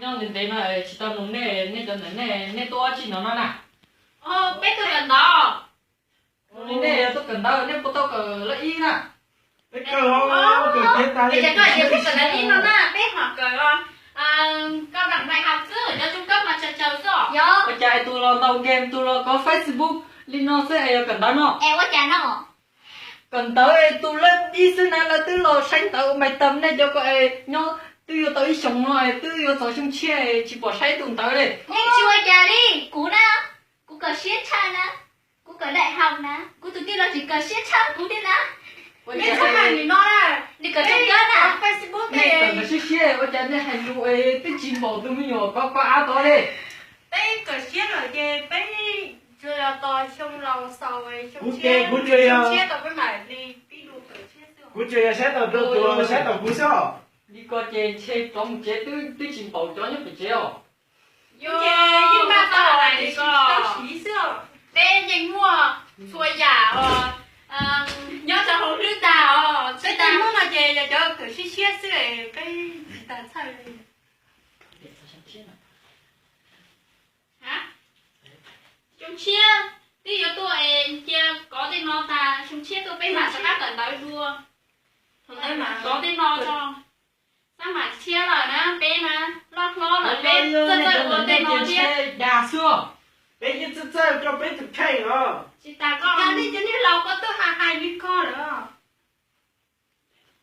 Nyob ntev ntev no tsis tau nug nej, nej cov ntawm nej, nej tuaj ua dab tsi no no na? Peb tuaj kawm ntawv. Li nej yog tuaj kawm ntawv, nej puas tau kawm lab ib na? Peb kawm, kawm tiav tas li. Koj tias peb kawm lab ib no na, peb ho kawm cao đẳng đại học xwb, cov trung cấp mas tsawg tsawg xwb. Ua cas tus los ntaus game, tus los kov Facebook li no xwb es yog kawm ntawv no? Es ua cas no? Kawm ntawv es tus lab ib xwb na, lawv twb los saib ntawv ua mais tam, nej cov ko es nyob twb yuav tau ib xyoos no es twb yuav txog xyoo tshiab tsis pom saib tus ntawv li. Yeej tsis ua cas li, kuv na, kuv kawm siab tshaj na, kuv kawm đại học na, kuv tus tij laug tseem kawm siab tshaj kuv thiab na. Ua cas no na, nws kawm trung cấp na. Nej kawm ntawv siab siab ua cas nej hais lus es twb tsis npaum tus me nyuam kov koj av tod li. Peb kawm siab lawm ces peb tsuas yog tos xyoo laus xaus, xyoo tshiab, xyoo tshiab tau peb mam li pib dua kawm siab xwb. Kuv tsuas yog saib tau tus, saib tau kuv xwb. Li ko ces ntshe rov mus tsev twb tsis npaum cov nyob pem tsev os. Yeej npaj tau hais li ko, peb yeej muaj txhua yam os, nyob rau hauv hlwb tag os. Peb tag muab no ces yog cov kawm siab siab xwb, peb tsis tas txhawj li. Xyoo tshiab twb yuav tuaj es cia kov tej no tas, xyoo tshiab tuaj peb mam rov qab kawm ntawv dua. Kov tej no tso, xab mam tshiab lawm na, peb na, loj hlob lawm, peb txawj txawj ua tej no thiab. Dag xwb, peb yeej txawj txawj rau peb tus kheej os. Tsis tas koj, nej cov niag laus ko tuaj hais hais li ko lawm.